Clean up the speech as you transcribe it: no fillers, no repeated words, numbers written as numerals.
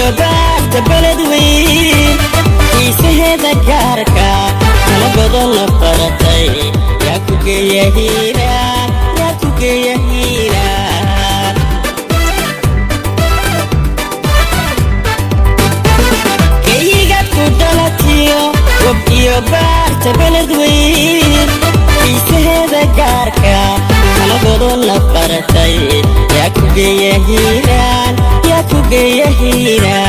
Iyo baarta Beledweyn, xiisaheeda gaarka, kala godonna baratay. Yaa ku geeya Hiiraan? Yaa ku geeya Hiiraan? Geyigaad ku dhalatiyo gob iyo baarta Beledweyn, xiisaheeda gaarka, kala godonna baratay. Yaa ku geeya Hiiraan? Yaa ku geeya Hiiraan?